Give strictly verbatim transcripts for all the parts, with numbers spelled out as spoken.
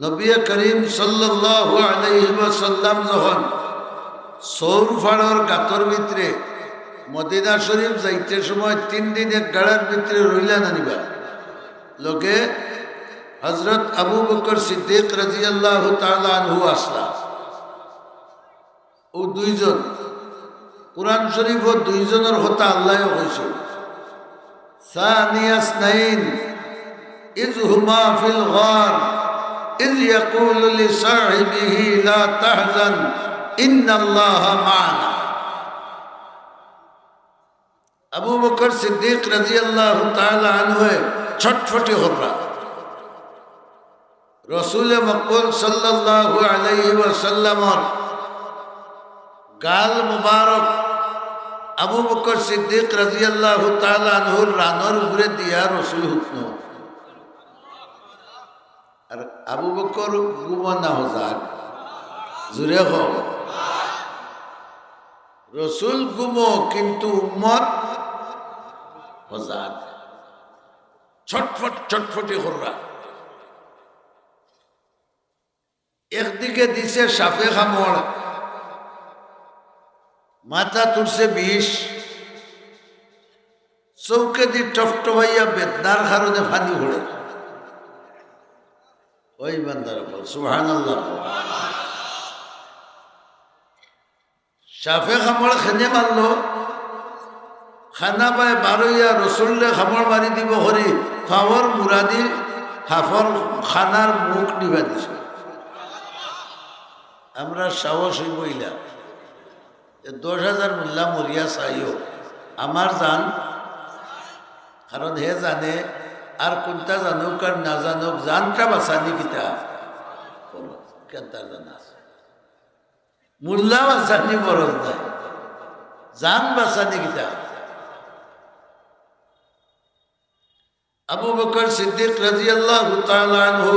নবী করিম সাল্লাল্লাহু আলাইহি ওয়াসাল্লাম যখন সৌর ফাড়র গাতর ভিতরে মদিনা শরীফ যাইতে সময় তিন দিন এক গাড়ার ভিতরে রইলা না নিবা, লগে হযরত আবু বকর সিদ্দিক রাদিয়াল্লাহু তাআলা আনহু আসলা। ও দুইজন, কোরআন শরীফও দুইজনর কথা আল্লায়ও কইছে, ثاني اثنين إذ هما في الغار إذ يقول لصاحبه لا تحزن إن الله معنا। আবু বকর সিদ্দিক রাদিয়াল্লাহু তাআলা আনহুয়ে ছটফটি কররা। রসুলে মকবুল সাল্লাল্লাহু আলাইহি ওয়াসাল্লামর গাল মুবারক আবু বকর সিদ্দিক রাদিয়াল্লাহু তাআলা আনহুর রানর উপরে দিয়া রসুল হুতনো। আর আবু বকর ঘুমো না হজাগ? জুরে কও। রসুল ঘুমো, কিন্তু উম্মত হজাগ। ছটফট, ছটফটি কররা। একদিকে দিছে সাপে কামড়, মাথাত উঠছে বিষ, চউখেদি টপটপাইয়া বেদনার কারণে পানি পড়ে। ওই বান্দার উপর, সুবহানাল্লাহ। সাপে কামড় কেনে মারলো, খানা বায় বারইয়া রসুলরে কামড় মারি দিবো করি, পাওর মুড়াদি হাফর খানার মুখ নিবা দিছে। আমরার সাহস অইবো ইলা, যে দশ হাজার মুল্লা মরিয়া চাইও, আমার জান, কারণ হে জানে, আর কুনটা জানউক আর না জানউক, জানটা বাচানি কিতা? কেনতা জানা আছে? মুল্লা বাচানি ফরজ নায়, জান বাচানি কিতা? আবু বকর সিদ্দিক রাদিয়াল্লাহু তাআলা আনহু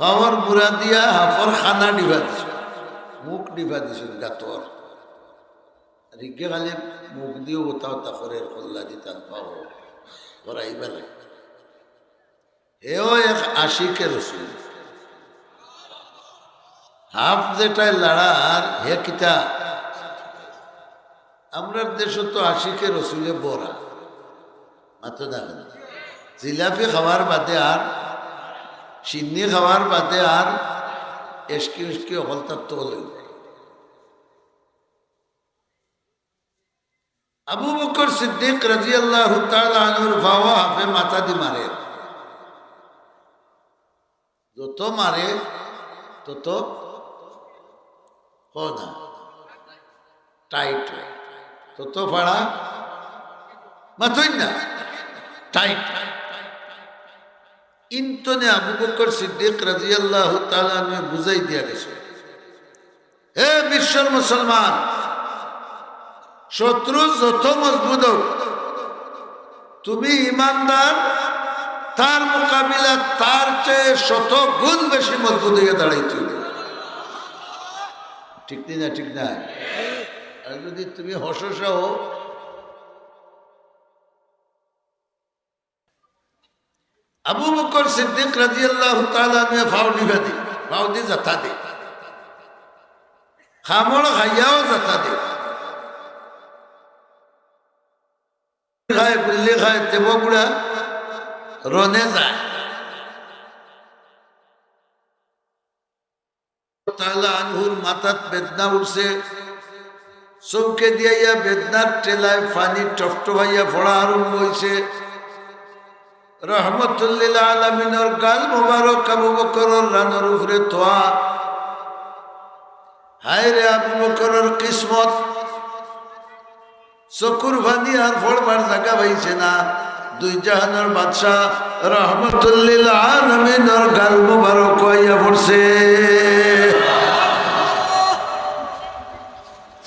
পাওর মুড়া দিয়া হাফর খানা নিবা দিছে, মুখ নিবা দিছে গাতর। আর ইগে খালি মুখ দিও গোটা গোটা করে কল্লা দিতাম পাও, করাইবা লাগে। হেও এক আশিকে রসুল। হাফ যেটায় লাড়ার, হে কিতা? আমরার দেশো তো আশিকে রসুলে ভরা। মাতো না কেনে? জিলাপি খাওয়ার বাদে আর, শিন্নি খাওয়ার বাদে আর, এসকি উসকি হকলতা তো লই যায়। আবু বকর সিদ্দিক রাদিয়াল্লাহু তাআলা আনহুর পাও হাফে মাথাদি মারে। যত মারে, তত, কও না, টাইট অয়। তত ফাড়া, মাতইন না, টাইট। ইন্তনে আবু বকর সিদ্দিক রাদিয়াল্লাহু তাআলা আনহু বুঝাই দিয়া গেছে, হে বিশ্বর মুসলমান, শত্রু যত মজবুত হোক, তুমি ইমানদার, তার মোকাবিলাত তার চেয়ে শত গুণ বেশি মজবুত অইয়া দাঁড়াইতে অইবো। ঠিক নি না? ঠিক না? আর যদি তুমি হশশা হও, আবু বকর সিদ্দিক রাদিয়াল্লাহু তাআলা আনহু পাও নিবা দি, পাও দি জাতা দে। কামড় খাইয়াও জাতা দে। খায়, গুল্লি খায়, তেবো বুড়া রনে যায়। তাআলা আনহুর মাথাত বেদনা উঠছে, চউখেদি আইয়া বেদনার ঠেলায় পানি টপটপাইয়া পড়া আরম্ভ অইছে। রহমতুল্লিল আলামিনর গাল মোবারক আবু বকরর রানর উপরে থোয়া। হায় রে আবু বকরর কিসমত, চকুর পানি আর পড়বার জাগা পাইছে না। দুই জাহানর বাদশা রহমতুল্লিল আলামিনর গাল মুবারক আইয়া পড়ছে।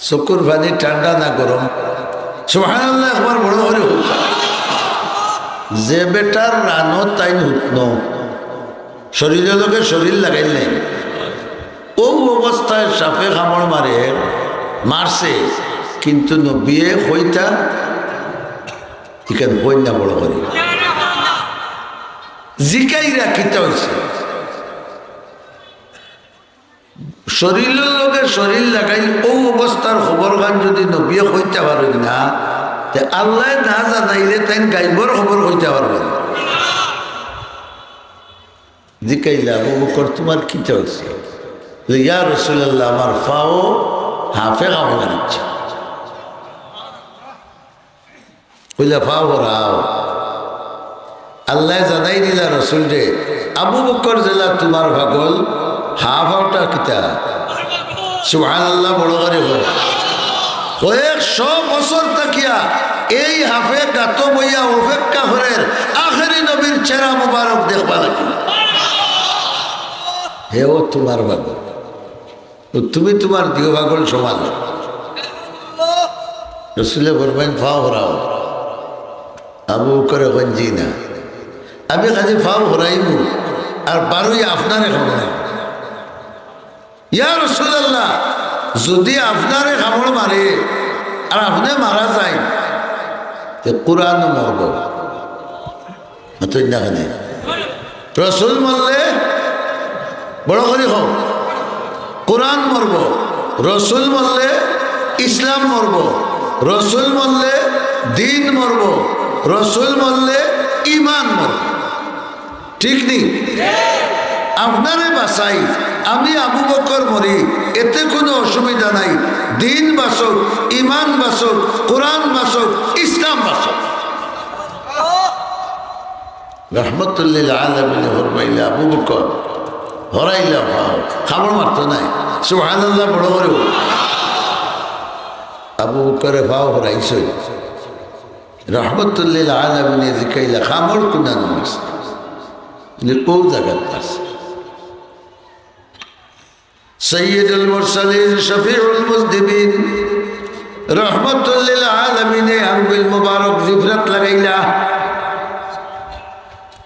চকুর পানি ঠান্ডা না গরম? সুবহানাল্লাহ, একবার বড় করি কউক্কা। যে বেটার রানো তাইন হুতনো, শরীরর লগে শরীর লাগাইল নাই। অউ অবস্থায় সাপে কামড় মারে, মারছে, কিন্তু নবিয়ে কইতা, ইখান কইন না বড় করি। জিকাইরা কিতা অইছে? শরীরর লগে শরীর লাগাইল, অউ অবস্থার খবর খান যুদি নবীয়ে কইতা পারইন না, তে আল্লায় না জানাইলে তাইন গাইবর খবর কইতা পারবা না। জিকাইলা, "আবু বকর, তুমার কিতা অইছে?" বলে, "ইয়া রাসূলুল্লাহ, আমার পাও হাফে কামড় মারিছে।" কইলা, "পাও হরাও।" আল্লায় জানাই দিলা রসুলরে, "আবু বকর যেলা তুমার পাগল, হাফ পাওটা কিতা?" সুবহানাল্লাহ, বড় করি কও। কয়েকশো বছর থাকিয়া এই হাফে গাতো বইয়া অপেক্ষা করের আখেরি নবীর চেহারা মুবারক দেখবার লাগি। হেও তুমার পাগল। তো তুমি তুমার দিও পাগল সমান। রসুলে ফরমাইন, "পাও হরাও।" আবু বকরে কইন, "জি না, আমি খালি পাও হরাইমু, আর বারোই আপনারে খামড় মারমু।" "ইয়া রাসূলুল্লাহ, যুদি আপনারে কামড় মারে আর আপনে মারা যাইন, তে কোরআনও মরবো।" মাতইন না কেনে? রসুল মরলে, বড় করি কও, কোরআন মরবো। রসুল মরলে ইসলাম মরবো। রসুল মরলে দিন মরবো। রসুল মরলে ইমান মরবো। ঠিক নি? আপনারে বাঁচাই, আমি আবু বকর মরি, এতে কুনু অসুবিধা নাই। দিন বাঁচউক, ইমান বাঁচউক, কোরআন বাঁচউক, ইসলাম বাঁচউক। রহমতুল্লিল আলামিনে ফরমাইলা, "আবু বকর, হরাইলা পাও।" কামড় মারতো নায়। সুবহানাল্লাহ, বড় করি বলো। আবু বকরে পাও হরাইছইন। রহমতুল্লিল আলামিনে জিকাইলা, "কামড় কুনানো আছে?" বলে, "অউ জাগাত আছে।" সাইয়্যিদুল মুরসালিন, শফিউল মুজনিবিন, রহমাতুল লিল আলামিনে আঙ্গুল মুবারক জিফরাত লাগাইলা,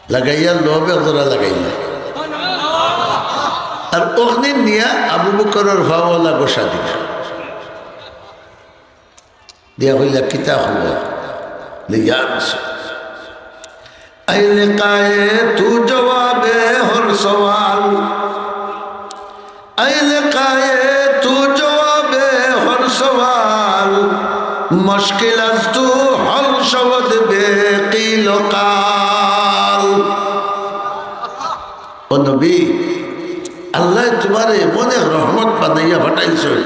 লাগাইয়া লব একজরা লাগাইলা, আর অখনে নিয়া আবু বকরর পাওলা ঘষা দিলা। দিয়া কইলা, "কিতা খবর?" বলে, "ইয়া রাসূল, আই লিকায়ে তু জওয়াবে হর সওয়াল, আই লিকায়ে তু জওয়াবে হর সওয়াল, মুশকিল আজ তু হল শওদ বে কিল কাল।" ও নবী, আল্লায় তুমারে এমন এক রহমত বানাইয়া পাঠাইছইন,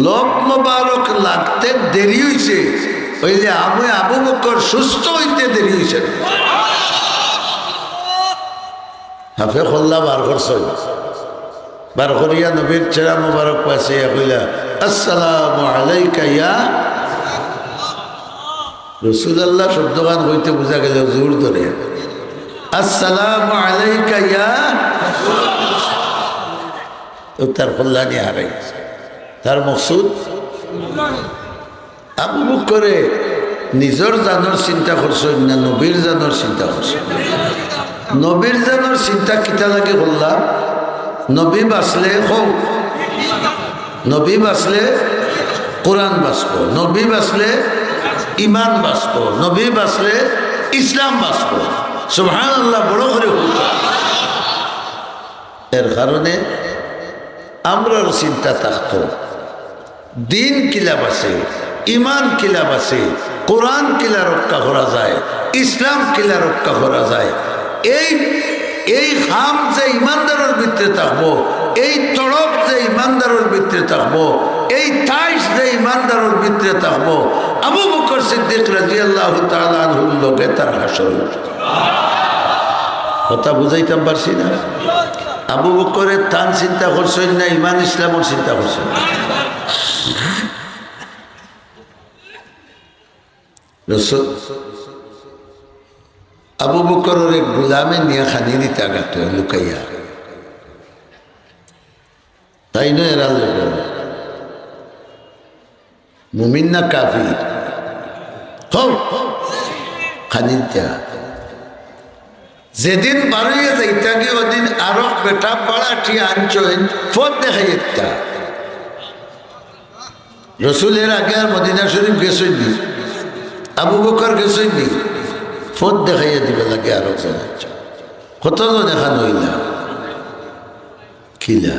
লব মোবারক লাগতে দেরি অইছে, অইলে আমি আবু বকর সুস্থ অইতে দেরি অইছে না। হাফে কল্লা বার করছইন, বার করিয়া নবীর চেহারা মোবারক পাশে কইলা, "আসসালামু আলাইকা ইয়া।" রাসূলুল্লাহ শব্দখান কইতে বুঝা গেল জোর ধরে, "আসসালামু আলাইকা ইয়া।" ও তার কল্যাণী হারাই গেছে। তার মকসুদ আবু বকরে নিজর জানর চিন্তা করছইন না, নবীর জানর চিন্তা করছইন। নবীর জানর চিন্তা কিতা লাগি করলা? নবী বাঁচলে কও, নবী বাঁচলে কোরআন বাঁচবো, নবী বাঁচলে ইমান বাঁচবো, নবী বাঁচলে ইসলাম বাঁচবো। সুবহানাল্লাহ, বড় করি কও। এর কারণে আমরার চিন্তা থাকতো, দিন কিলা বাঁচে, ইমান কিলা বাঁচে, কোরআন কিলা রক্ষা করা যায়, ইসলাম কিলা রক্ষা করা যায়। এই, এই কাম যে ইমানদারর ভিতরে থাকবো, এই তড়প যে ইমানদারর ভিতরে থাকবো, এই তাইশ যে ইমানদারর ভিতরে থাকবো, আবু বকর সিদ্দিক রাদিয়াল্লাহু তাআলা আনহুর লগে তার হাশর অইবো। কথা বুঝাইতাম পারছি না? আবু বকরে তান চিন্তা করছইন না, ইমান ইসলামর চিন্তা করছইন। রসুল, আবু বকরর এক গোলামে নিয়া খানি দিতা গাতো লুকাইয়া। তাইন এরা লোক মুমিন না কাফির? কও, খানি দিতা। যেদিন বারইয়া যাইতাগি, ওদিন আরক বেটা ভাড়াটিয়া আনছইন, পথ দেখাইয়া দিতা। রসুল এর আগে আর মদিনা শরীফ গেছইন নি? আবু বকর গেছইন নি? পথ দেখাইয়া দিবা লাগে আরক জন আনছইন। কতজন এখান অইলা? কিলা?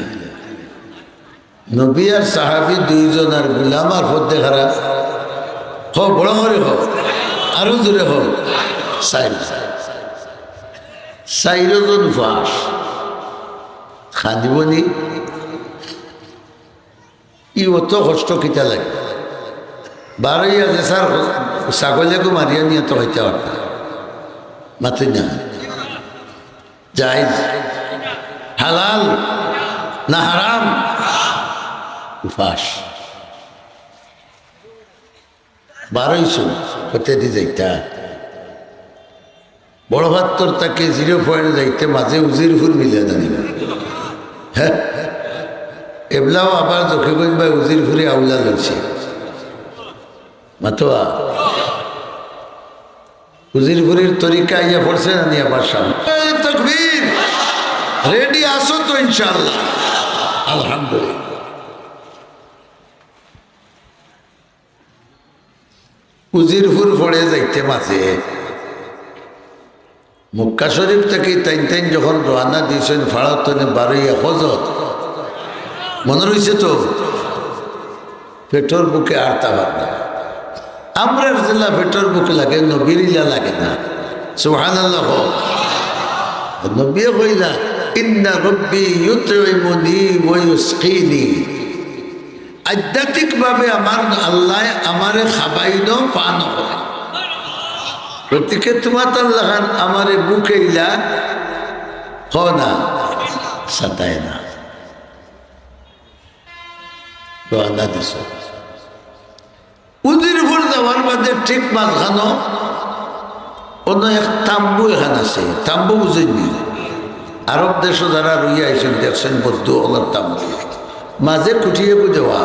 নবী আর সাহাবী দুইজন আর গুলাম আর ফদ্দে খারা। কও, বড় করি কও, আরো জোরে কও। চাইর। চাইরজন উপাস। কান্দিবনি? ই অত কষ্ট কিতা লাগে? বারইয়া যে স্যার ছাগলেগু মারিয়া নিয়া তো খাইতা পারতা। মাতইন না। জায়েজ? হালাল না হারাম? উপাস। বারইছইন, কইতে দি যাইতা। বড় পাত্তর থাকি জিরো পয়েন্ট যাইতে মাঝে উজিরপুর মিলে জানি না। হ্যাঁ? এবলাও আবার জকিগঞ্জ বায় উজিরপুরে আউলা লইছে। মাতোয়া। উজিরপুরীর তরিকা আইয়া পড়ছে না নি আবার সামনে? এ তকবীর! রেডি আছো তো ইনশাআল্লাহ? আলহামদুলিল্লাহ। উজিরপুর পড়ে যাইতে মাঝে মক্কা শরীফ থাকি তাইন তাইন যখন রওয়ানা দিছইন, ফাড়া তনে বারইয়া হজত, মনো রইছে তো? পেটর ভুকে আর তা পারবা না। আমরার যেলা পেটর ভুক লাগে, নবীর ইলা লাগে না। সুবহানাল্লাহ কও। নবীয়ে কইলা, "ইন্না রব্বি ইউতইমুনি ওয়া ইউসকিনি।" আধ্যাত্মিকভাবে আমার আল্লায় আমারে খাবাইন পান করে। গতিকে তুমার তার লাখান আমারে ভুকে ইলা কও না, সাতায় না। রওয়ানা দিছে। উজিরপুর যাওয়ার বাদে ঠিক মাঝখানো অনো এক তাম্বু এখান আছে, তাম্বু বুঝইন নি? আরব দেশো যারা রইয়া আইছইন, দেখছইন বৌদ্ধ অকলর তাম্বু। মাঝে খুঁটিয়ে দেওয়া,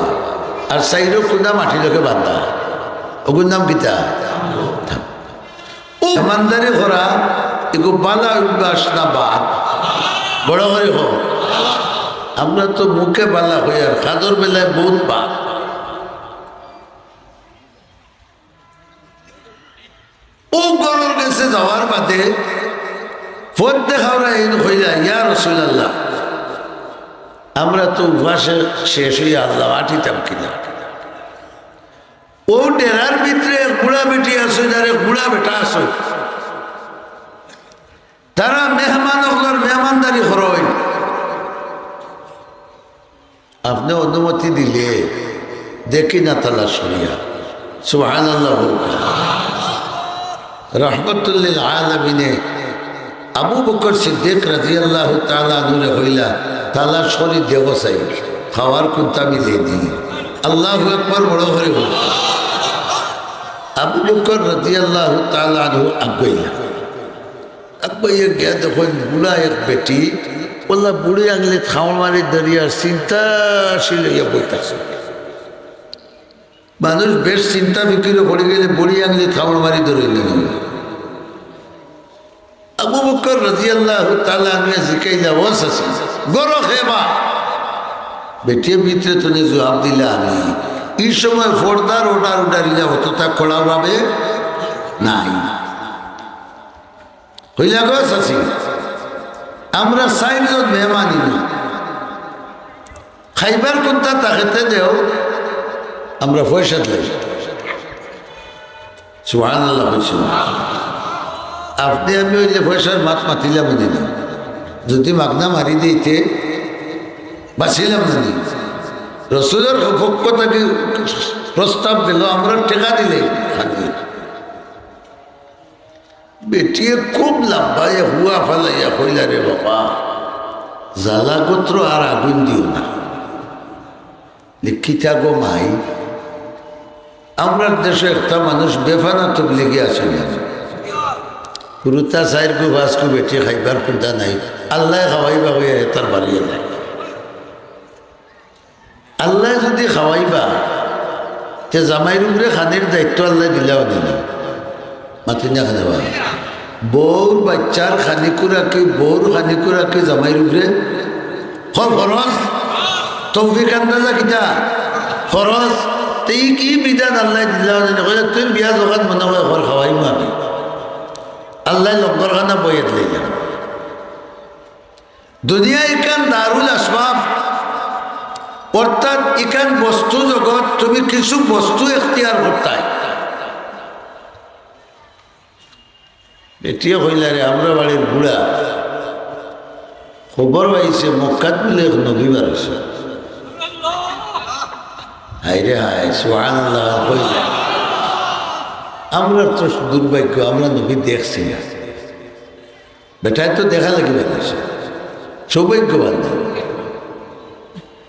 আর চাইরো কুনা মাটির লগে বান্ধা। ওগুর নাম কিতা? ও মেহমানদারি করা, এগু বালা অভ্যাস না বাদ? বড় করি কও। আমরা তো মুখে বালা কই আর কাজর বেলায় বউত বাদ। ও ঘরর গেছে যাওয়ার বাদে ফদ্দে খাওরা এইন কইলা, "ইয়া রাসূলুল্লাহ, আমরা তো উপাসে শেষ অইয়া আল্লাহ আটিতাম কিনা?" ও ডেরার ভিতরে এক বুড়া বেটি আছে, আর এক বুড়া বেটা আছে। তারা মেহমান অকলর মেহমানদারি করইন। আপনে অনুমতি দিলে দেখি না তালাশ করিয়া। সুবহানাল্লাহ। রহমতুল্লিল আলামিনে আবু বকর সিদ্দিক রাদিয়াল্লাহু তাআলা আনহুরে কইলা, "তালাশ করি দেও চাই, খাওয়ার কুন্তা মিলে নি।" আল্লাহু আকবার, বড় করি কও। আবু বকর রাদিয়াল্লাহু তাআলা আনহু আগুয়াইলা। আগুয়াইয়া গিয়া দেখইন বুড়া এক বেটি, অলা বুড়ি আঙুলিত কামড় মারি ধরিয়া চিন্তাশীল অইয়া বইতাছে। মানুষ বেশ চিন্তা ফিকিরো পড়ি গেলে বুড়ি আঙুলিত কামড় মারি ধরইন না। আবু বকর রাদিয়াল্লাহু তাআলা আনহুয়ে জিকাইলা, "ও চাচি, ঘরো কে বা?" বেটিয়ে ভিতরে তনে জবাব দিলা, "আমি।" ই সময় পর্দার অর্ডার উডারিলা অতটা কড়াভাবে নাই। কইলা, "গো চাচি, আমরা চাইরজন মেহমান ইনো। খাইবার কুন্তা থাকে তে দেও, আমরা পয়সা দিলাই।" সুবহানাল্লাহ কইছইন। আপনে আমি অইলে পয়সার মাত মাতিলাম নি না। যদি মাগনা মারি দেইতে, বাঁচিলাম না নি। রসুলর পক্ষ থাকি প্রস্তাব দিল, আমরা টেকা দিলে খাইমু। বেটিয়ে খুব লাম্বাইয়া হুয়া ফালাইয়া কইলা, "রে বাবা, জ্বালা গোত্র আর আগুন দিও না।" লে কিতা গো মাই, আমরার দেশো একটা মানুষ বেফানা তবলিগি আছে না? পুরুতা চাইরগু পাঁচগু বেটি খাইবার কুন্তা নাই, আল্লায় খাওয়াইবা কইয়া এতার বাড়িয়ে যায়। আল্লায় যুদি খাওয়াইবা, তে জামাইর উপরে খানির দায়িত্ব আল্লায় দিলাও দিলা। মাতইন না কেনে বা? বউর বাইচ্চার খানি খুরাকি, বউর খানি খুরাকি জামাইর উপরে। কও ফরজ? তৌফিক আন্দাজা কিতা? ফরজ। তে ই কি বিধান আল্লায় দিলাও দিলা? কইলা, "তুই বিয়া যখন মনে অয় কর, খাওয়াইমু আমি।" আল্লায় লঙ্গরখানা বইয়া দিলাইলা। দুনিয়া ইখান দারুল আসবাব। অর্থাৎ ইখান বস্তু জগৎ, তুমি কিছু বস্তু এখতিয়ার করতায়। বেটিয়ে কইলা, "রে, আমরা বাড়ির বুড়া, খবর পাইছে মক্কাত বুলে এক নবী বার অইছে।" হায় রে হায়, সুবহানাল্লাহ কইলা। আমরা তো দুর্ভাগ্য, আমরা নবী দেখছি না। বেটায় তো দেখা লাগি বার অইছে, সৌভাগ্যবান।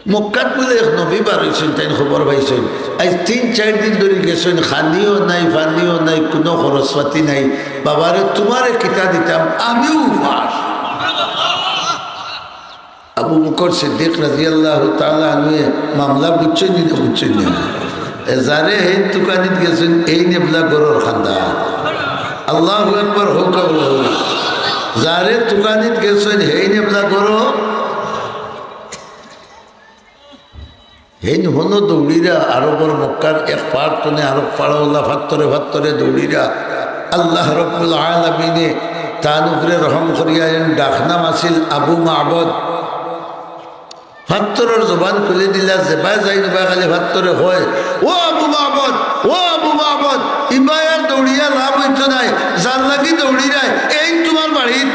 মক্কাত বুলে এক নবী বার অইছইন, তাইন খবর পাইছইন। আইজ তিন চাইর দিন ধরি গেছইন, খানিও নাই, পানিও নাই, কুনু খরচপাতি নাই। বাবারে, তুমারে কিতা দিতাম, আমিও উপাস। আবু বকর সিদ্দিক রাদিয়াল্লাহু তাআলা আনহুয়ে মামলা বুঝছইন নি না বুঝছইন না? এ যারে হেইন তুকানিত গেছইন, হেইন এবলা ঘরর কান্দা। আল্লাহু আকবার, হউক আল্লাহু আকবার। যারে তুকানিত গেছইন, হেইন এবলা ঘরর। হেইন হনো দৌড়িরা আরবর মক্কার এক পাড় তনে আরক পাড়ওয়ালা, ফাত্তরে ফাত্তরে দৌড়িরা। আল্লাহ রব্বুল আলামিনে তান উপরে রহম করিয়া এন ডাকনাম আছিল আবু মাবদ। ফাত্তরর জবান খুলি দিলা, যেবায় যাইন ওবায় খালি ফাত্তরে কয়, "ও আবু মাবদ, ও আবু মাবদ, ইবায় আর দৌড়িয়া লাভ অইতো নায়, যার লাগি দৌড়িরায়, এইন তুমার বাড়িত।"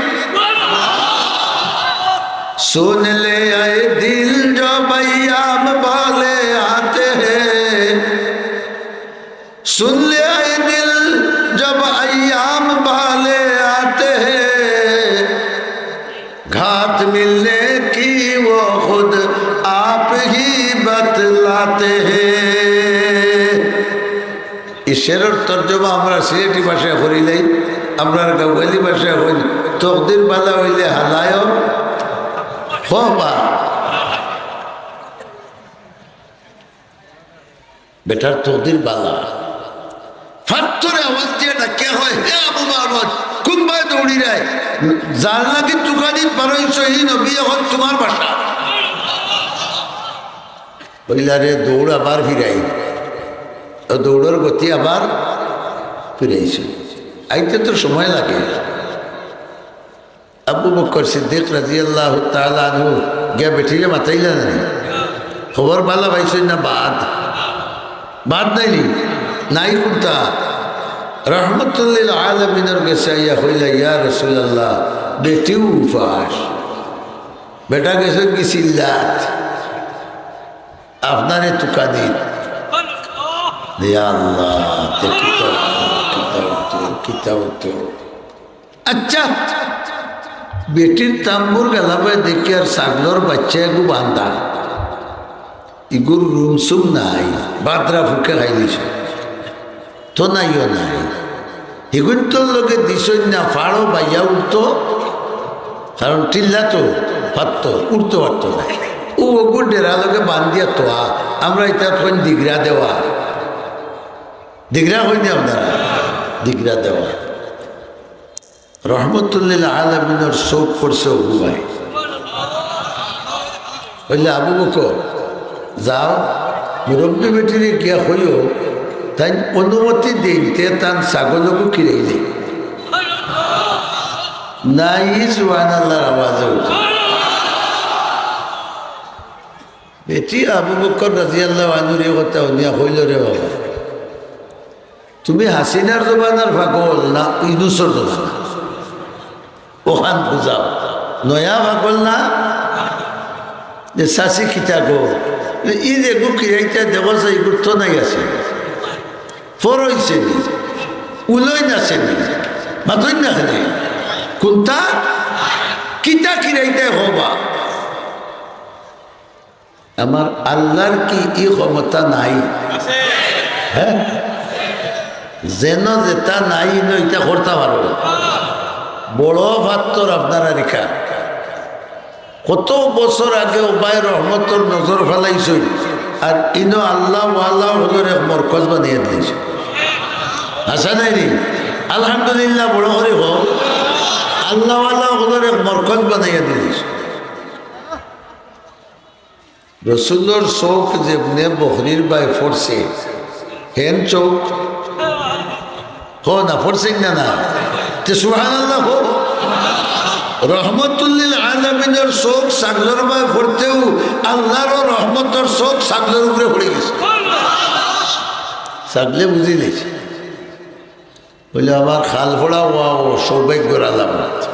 سن لے اے دل، جب ایام بھالے آتے ہیں، سن لے اے دل، جب ایام بھالے آتے ہیں، گھات ملنے کی وہ خود آپ ہی بتلاتے ہیں۔ ই শেরর তর্জমা আমরা সিলেটি ভাষায় করিলাই, আমরার গাওয়ালি ভাষায় কইন, তকদির বালা অইলে হালায়ও হবা। বেটার তকদির বালা। ফাত্তরে আওয়াজ দিয়া ডাকে কয়, "হে আবু মাবদ, কুনবায় দৌড়িরায়? যার লাগি তুকানিত বারইছো, ই নবী অখন তুমার বাসা।" কইলা, "রে, দৌড় আবার ফিরাই।" ও দৌড়র গতি আবার ফিরাইছে। আইতে তো সময় লাগে। আবু বকর সিদ্দিক রাদিয়াল্লাহু তাআলা আনহু গিয়া বেটিরে মাতাইলা না নি? খবর বালা পাইছইন না বাদ? বাদ নাই নি? নাই কুনতা? রহমতুল্লিল আলামিনর গেছে আইয়া কইলা, "ইয়া রাসূলুল্লাহ, বেটিও উপাস।" বেটা গেছইন গি চিল্লাত, আপনারে তুকানিত। ইয়া আল্লাহ, তে কিতা অইতো, কিতা অইতো, কিতা অইতো। আচ্ছা, বেটির তাম্বুর গালাবায় দেখি আর ছাগলর বাইচ্চা এগু বান্ধা। ইগুর রুমসুম নাই, বাদরা ফুকে খাইলিছে। তো নাইও নাই। হিগুইন্তর লগে দিছইন না, ফাড়ো বাইয়া উঠতো, কারণ টিল্লা তো পারতো, উঠতো পারতো না। ও ওগুর ডেরা লগে বান্ধিয়া তোয়া, আমরা ইতা কইন দিগরা দেওয়া। দিগরা কইন নি আপনারা? দিগরা দেওয়া। রহমতুল্লিল আলামিনর চউখ পড়ছে অগুবায়। কইলা, "আবু বকর, যাও, মুরব্বি বেটিরে গিয়া কইও, তাইন অনুমতি দেইন, তে তান ছাগলগু কিরাইলে।" নাই, সুবহানাল্লাহর আওয়াজ অইতো। বেটি আবু বকর রাদিয়াল্লাহু আনহুর ই কথা হুনিয়া কইল, "রে বাবা, তুমি হাসিনার জমানার পাগল না ইউনুসর জমানা? অখান বুঝাও, নয়া পাগল না?" যে চাচি কিতা গো, ই যে গু কিরাইতা দেখো যে ইগুর তো নাই আছে, ফর অইছে নি, উলইন আছে নি, মাতইন না কেনে? কুনতা? কিতা কিরাইতা হবা? আমার আল্লাহর কি ই ক্ষমতা নাই? আছে। হ্যাঁ? যেন যেটা নাই, ইনো ইটা করতা পারো। বড় পাত্তর আপনারা রেখা। কত বছর আগে ওবায় রহমতর নজর ফালাইছইন, আর ইনো আল্লাহ ওয়ালা হকলর এক মরকজ বানাইয়া দিলাইছইন। হাছা নায় নি? আলহামদুলিল্লাহ, বড় করি কও। আল্লাহ ওয়ালা হকলর এক মরকজ বানাইয়া দিলাইছইন। রসুলর চউখ যেমনে বকরির বায় পড়ছে, হেন চউখ। কও না, পড়ছে না, না? তে সুবহানাল্লাহ কও। রহমতুল্লিল আলামিন চোখ ছাগলর বায় পড়তেউ আল্লাহর রহমতর চোখ ছাগলর উপরে পড়ি গেছে। ছাগলে বুঝি লাইছে। বলে, "আমার খাল ফড়া ওয়াও সৌভাগ্যর আলামত।"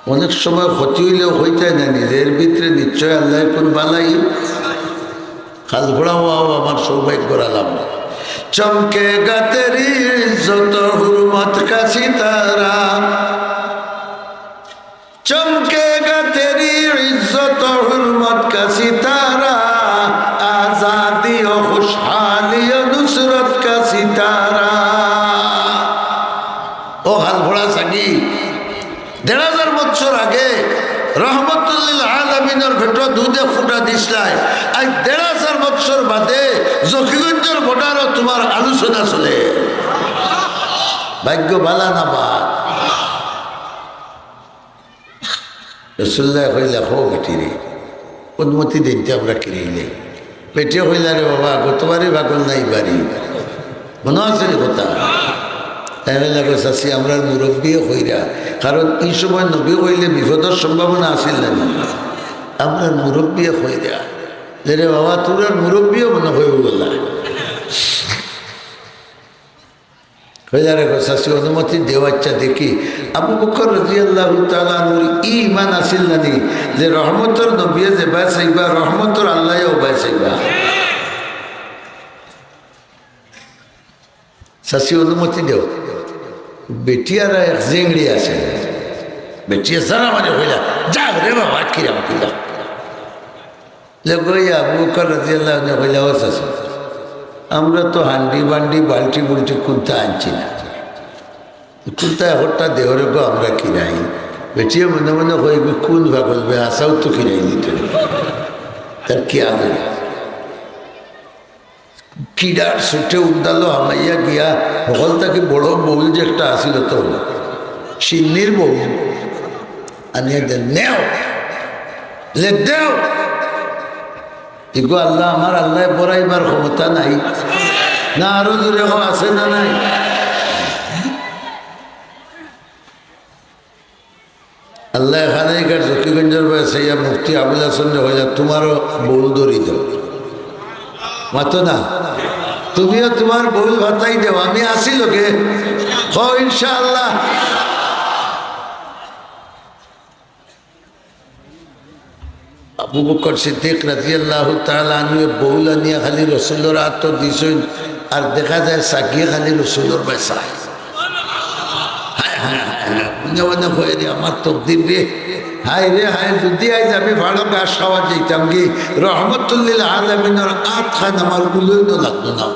অনেক সময় ক্ষতি অইলেও অইতায় না নিজের ভিতরে, নিশ্চয় আল্লাহ কোন বালাই। খাল ফড়া ওয়াও আমার সৌভাগ্যর আলামত। চমকেগা তেরি ইজ্জত হুরমত কা সিতারা, চমকেগা তেরি ইজ্জত হুরমত কা সিতারা, আজাদি ও খুশহালি ও নুসরত কা সিতারা। ও খাল ফড়া ছাগি, দেড় হাজার বছর আগে রহমতুল্লিল আলামিনর পেটো দুধে ফুটা দিছলায়। আজ দেড় হাজার বছর বাদে জকিগঞ্জর বর্ডারো তুমার আলোচনা চলে। ভাগ্য বালা না বাদ? রসুল্লাহ কইলা, "হো বেটি রে, অনুমতি দিনতে আমরা কিনাইলে।" বেটিয়ে কইলা, "রে বাবা, গতবারই পাগল নাই বাড়ি, মনো আছে রে কথা?" তাই কইলা, "গো চাচি, আমরার মুরব্বিয়ে কইরা, কারণ ই সময় নবী কইলে বিপদর সম্ভাবনা আছিল না নি? আমরার মুরব্বিয়ে কইরা।" "রে বাবা, তোরার মুরব্বিয়ে মনো হয় ওগুলা।" কইলা, "রে গো চাচি, অনুমতি দেও, আচ্ছা দেখি।" আবু বকর রাদিয়াল্লাহু তাআলা আনহুর ই ঈমান আছিল না নি যে রহমতর নবীয়ে যেবায় চাইবা, রহমতর আল্লায় ওবায় চাইবা? "চাচি, অনুমতি দেও।" বেটিয়ার এক জেংড়ি আছে, বেটিয়ে সারা মারি কইলা, "যা রে বাবা, কিরাম কইলা।" লেগই আবু বকর রাদিয়াল্লাহু আনহু কইলা, "ও চাচা, আমরা তো হান্ডি বান্ডি বালটি বুলটি কুন্তা আনছি না, কুন্তা একটা দেওরে গো, আমরা কিনাই।" বেটিয়ে মনে মনে কই, "গো, কোন পাগল বে, আসাও তো কিনাই দিত, তার কি আগে।" কিডার ছুটে উন্দালো হামাইয়া গিয়া, হকল থাকি বড় বউল যে একটা আছিল তো, সিন্নির বউল, আনিয়া দেন, "নেও, লে দেও।" ইগো আল্লাহ, আমার আল্লাহ বড়াইবার ক্ষমতা নাই না? আরো জোরে কও, আছে না নাই? আল্লাহ খানাইকার জকিগঞ্জর বায় চাইয়া মুফতি আবুল হাসানরে কইলা, "তুমারও বউল ধরি দেও।" মাতো না, "তুমিও তুমার বউল ভাতাই দেও, আমি আছি লগে।" কও ইনশাআল্লাহ। আবু বকর সিদ্দিক রাদিয়াল্লাহু তাআলা আনহু বউল আনিয়া খালি রসুলর আতো দিছইন, আর দেখা যায় ছাগিয়ে খালি রসুলর বায় চায়। হায়, হায়, হায়, হায়। মনে মনে কয়, "রে আমার তকদির রে, হায় রে হায়, যদি আইজ আমি ভালো ঘাস খাওয়া যাইতাম কি, রহমতুল্লিল আলামিনর আত খান আমার উলইনো লাগতো না।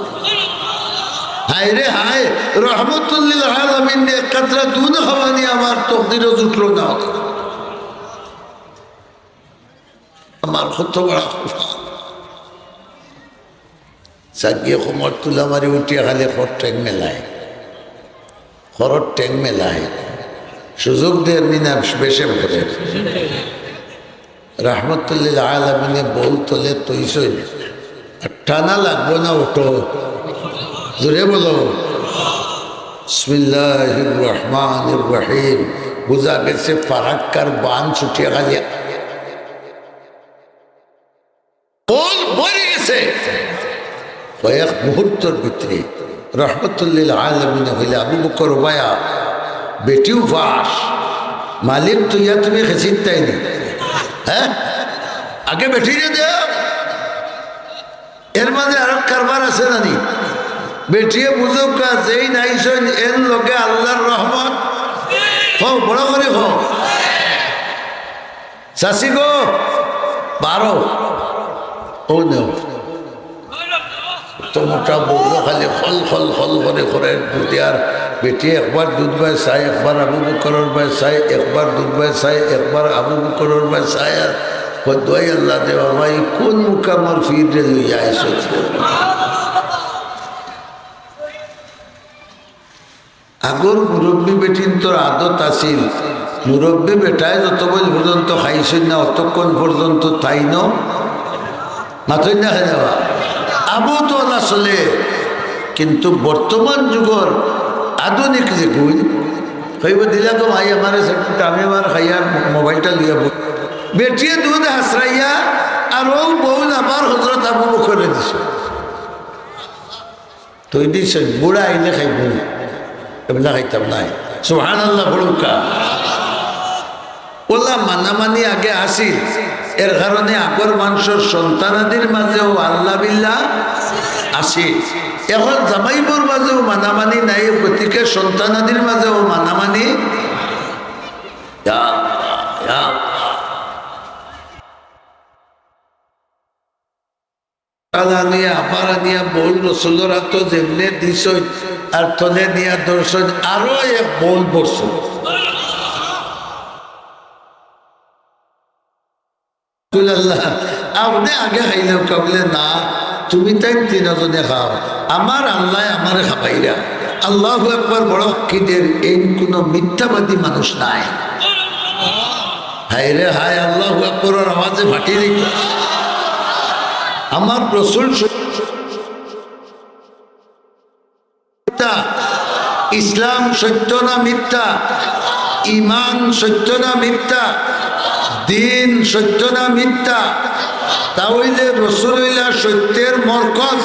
হায় রে হায়, রহমতুল্লিল আলামিন এক কাতরা দুধ খাওয়ানি আমার তকদিরও জুটলো না।" আমার কত বড় কপাল। ছাগিয়ে কোমর তুলা মারি উঠিয়া খালি খর ঠেং মেলায়, খরর ঠেং মেলায়। সুযোগ দের নি না বেশে করে। রহমতুল্লিল আলামিনে বউল তলে তৈছইন। আর টানা লাগবো না, উঠো, জোরে বলো। বিসমিল্লাহির রহমানির রহিম। বুঝা গেছে ফারাক্কার বান ছুটিয়া খালি বউল ভরি গেছে। কয়েক মুহূর্তর ভিতরে রহমতুল্লিল আলামিনে কইলা, "আবু বকর, ওবায়া, বেটিও পাস, মালিক তো ইয়া তুমি খেছিত তাই নি? হ্যাঁ, আগে বেটিরে দেও।" এর মাঝে আরো কারবার আছে না নি? বেটিয়ে বুঝুক্কা, যেই নাইছইন এন লগে আল্লাহর রহমত। কও, বড় করি কও। চাচি গো, বারো। ও নেও। তো মোটা বউলো খালি খল খল খল করে করে দুধ আর বেটি একবার দুধ বায় চায়, একবার আবু বকরর বায় চায়, একবার দুধ বায় চায়, একবার আবু বকরর বায় চায়। আর কয়, "দোয়াই আল্লাহ দে বাবা, ই কোন মুকামর ফিরে লইয়া আইছো?" আগর মুরব্বী বেটিন্তর আদত আছিল, মুরব্বী বেটায় যতক্ষণ পর্যন্ত খাইছইন না, অতক্ষণ পর্যন্ত তাইন মাতইন না কেনে বা? আবু তো আল্লাহ চলে, কিন্তু বর্তমান যুগর আধুনিক যেগুইন, কইবো, "দিলা গো ভাই আমারে সেটা, আমি আমার খাইয়ার মোবাইলটা লইয়া বই।" বেটিয়ে দুধ হাসরাইয়া আর ও বউল আবার হজরত আবু বকররে দিছে। তুই দিস, বুড়া আইলে খাইব, এবলা খাইতাম নাই। সুবহানাল্লাহ পড়ুক্কা। ওলা মানামানি আগে আছিল, এর কারণে আগর মানষর সন্তানাদির মাঝেও আল্লাহ বিল্লাহ আছিল। এখন জামাইবর মাঝেও মানামানি নাই, গতিকে সন্তানাদির মাঝেও মানামানি। ইয়া আল্লাহ, ইয়া আল্লাহ। আলা আনিয়া, আবার আনিয়া বউল রসুলর আতো যেমনে দিছইন, আর তলে নিয়া ধরছইন, আরো এক বউল ভরছইন। রাসূলুল্লাহ, আপনে আগে খাইলাও, কইলে, "না, তুমি তাইন তিনজনে খাও, আমার আল্লায় আমারে খাবাইরা।" আল্লাহু আকবার, বড় কিদের, এইন কুনু মিথ্যাবাদী মানুষ নাই। হায় রে হায়, আল্লাহু আকবরর আওয়াজে ফাটি দিত। আমার রসুল সত্য না মিথ্যা, ইসলাম সত্য না মিথ্যা, ইমান সত্য না মিথ্যা, দিন সত্য না মিথ্যা, তা অইলে রসুল অইলা সত্যের মরকজ।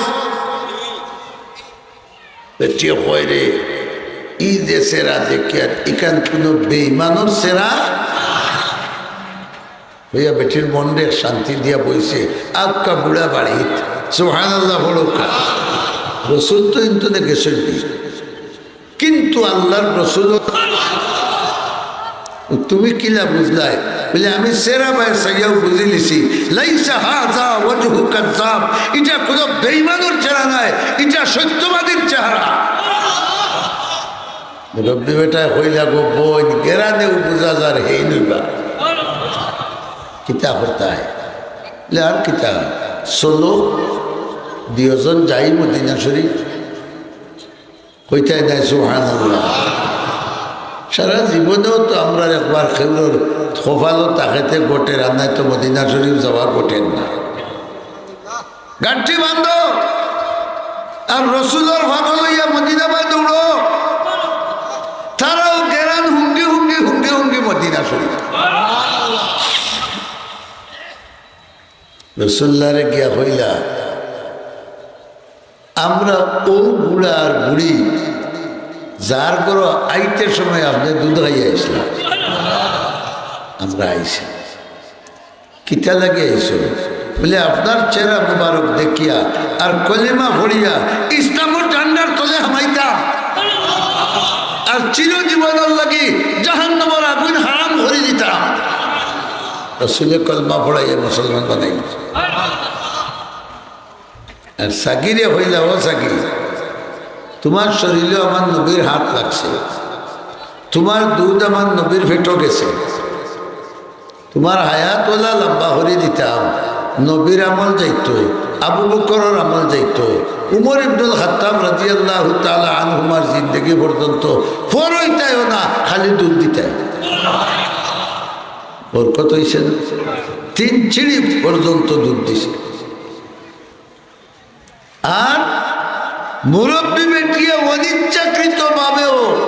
বেটিয়ে কয়, "রে, ই যে চেহারা দেখিয়ার, ইখান কুনু বেইমানর চেহারা?" কইয়া বেটির মনরে শান্তি দিয়া বইছে, আক্কা বুড়া বাড়িত। সুবহানাল্লাহ পড়ুক্কা। রসুল তো ইন্তনে গেছইন গি। কিন্তু আল্লাহর রসুল, তুমি কিলা বুঝলায়? বলে, "আমি চেহারা বায় চাইয়াও বুঝিলিছি, লাইসা হাজা ওয়াজহু কাজ্জাব, ইটা কুনু বেইমানর চেহারা নায়, ইটা সত্যবাদীর চেহারা।" মুরব্বি বেটায় কইলা, "গো বইন, গেরানেও বুঝা যার হেই নইবা।" কিতা করতায়? বলে, "আর কিতা? চলো, দুইজন যাই মদিনা শরীফ।" কইতায় নাই সুবহানাল্লাহ। সারা জীবনেও তো আমরার একবার কেউর কপালো থাকেতে ঘটের, আর নাই তো মদিনা শরীফ যাওয়া ঘটের না। গাঁঠি বান্ধো, আর রসুলর পাগল অইয়া মদিনা বায় দৌড়ো। তারাও গেরান হুঙ্গি হুঙ্গি, হুঙ্গি হুঙ্গি মদিনা শরীফ। রসুল্লারে গিয়া কইলা, "আমরা অউ বুড়া আর বুড়ি যার ঘরো আইতে সময় আপনে দুধ খাইয়া আইছলা, আমরা আইছি।" "কিতা লাগি আইছো?" বলে, "আপনার চেহারা মুবারক দেখিয়া আর কলিমা পড়িয়া ইসলামর ঝান্ডার তলে হামাইতাম, আর চিরজীবনর লাগি জাহান্নামর আগুন হারাম করি দিতাম।" রসুলে কলমা পড়াইয়া মুসলমান বানাইল। আর সাগিরে কইলা, "ও সাগি, তুমার শরীলো আমার নবীর হাত লাগছে, তুমার দুধ আমার নবীর পেটো গেছে, তুমার হায়াত অলা লম্বা করি দিতাম, নবীর আমল যাইতো, আবু বকরর আমল যাইতো, উমর ইবনুল খাত্তাব রাদিয়াল্লাহু তাআলা আনহুমার জিন্দেগি পর্যন্ত ফর অইতায়ও না, খালি দুধ দিতায়।" বরকত অইছে না? তিন চিড়ি পর্যন্ত দুধ দিছে। আর মুরব্বি বেটিয়ে অনিচ্ছাকৃতভাবেও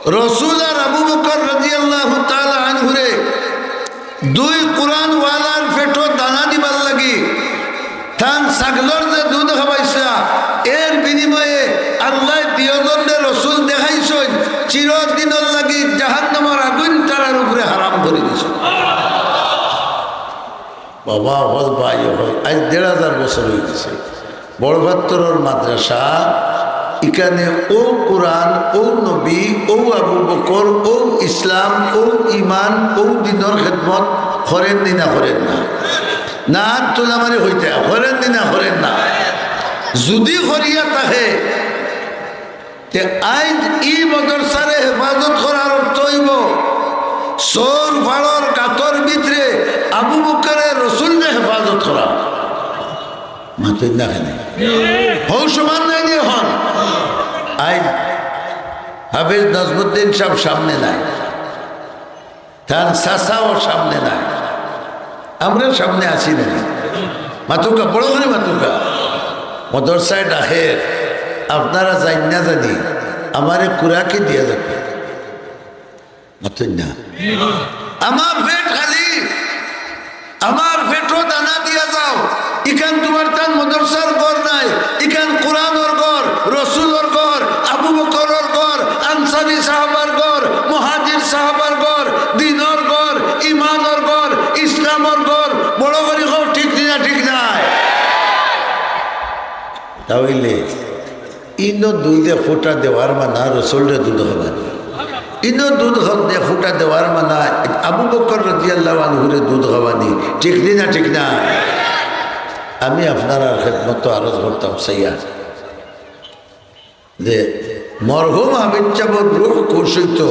রসুল আর আবু বকর রাদিয়াল্লাহু তাআলা আনহুরে দুই কুরআনওয়ালার পেটো দানা দিবার লাগি তান ছাগলর যে দুধ খাবাইছলা, এর বিনিময়ে আল্লায় দুইজনরে রসুল দেখাইছইন, চিরদিনর লাগি জাহান্নামর আগুন তারার উপরে হারাম করি দিছইন। বাবা অকল, ভাই অকল, আইজ দেড় হাজার বছর অই গেছে। বড়পাত্তরর মাদ্রাসা, ইখানে অউ কুরআন, অউ নবী, অউ আবু বকর, অউ ইসলাম, অউ ইমান, অউ দিনর খেদমত করের নি না করের না? না, আত তুলা মারি কইতা, করের নি না করের না? যুদি করিয়া থাকে, তে আইজ ই মাদ্রাসারে হেফাজত করার অর্থ অইবো সৌর ফাড়র গাতর ভিতরে আবু বকরে রসুলরে হেফাজত করা। মাতইন না কেনে? হউ সমান নায় নি অখন? আইজ হাফেজ নাজমুদ্দিন সাব সামনে নাই। তান চাচাও সামনে নাই, আমরা সামনে আছি না নি? মাতুক্কা, বড় করি মাতুক্কা। মাদ্রাসায় ডাকের, আপনারা যাইন না জানি, আমারে কুরাকি দিয়া যাইন। মাতইন না। আমার পেট খালি, আমার পেটো দানা দিয়া যাও। ইখান তুমার তান মাদ্রাসার ঘর নায়, ইখান কোরআনর ঘর, রসুলর ঘর, আবু বকরর ঘর, আনসারী সাহাবার ঘর, মুহাজির সাহাবার ঘর, দ্বীনর ঘর, ঈমানর ঘর, ইসলামর ঘর। বড় করি কও, ঠিক নি না, ঠিক নায়? তা অইলে ইনো দুধে ফুটা দেওয়ার মানা রসুলরে দুধ খাওয়ানি। ইনো দুধ খ-, দে ফুটা দেওয়ার মানা আবু বকর রাদিয়াল্লাহু আনহুরে দুধ খাওয়ানি। ঠিক নি না, ঠিক না? আমি আপনারার খেদমতো আরজ করতাম চাইয়া যে মরহুম হাফিজ সাবর রুহ খুশ অইতো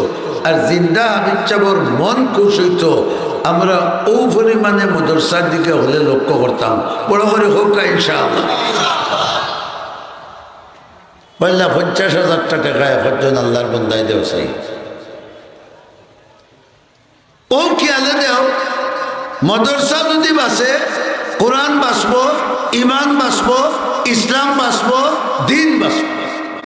আর জিন্দা হাফিজ সাবর মন খুশ অইতো, আমরা অউ পরিমাণে মাদ্রাসার দিকে হকলে লক্ষ্য করতাম। বড় করি কউক্কা ইনশাআল্লাহ। পয়লা পঞ্চাশ হাজারটা টেকা একজন আল্লাহর বন্দায় দেও চাই। অউ খিয়ালে দেও, মাদ্রাসা যুদি বাঁচে, কোরআন বাঁচবো, ঈমান বাঁচবো, ইসলাম বাঁচবো, দ্বীন বাঁচবো।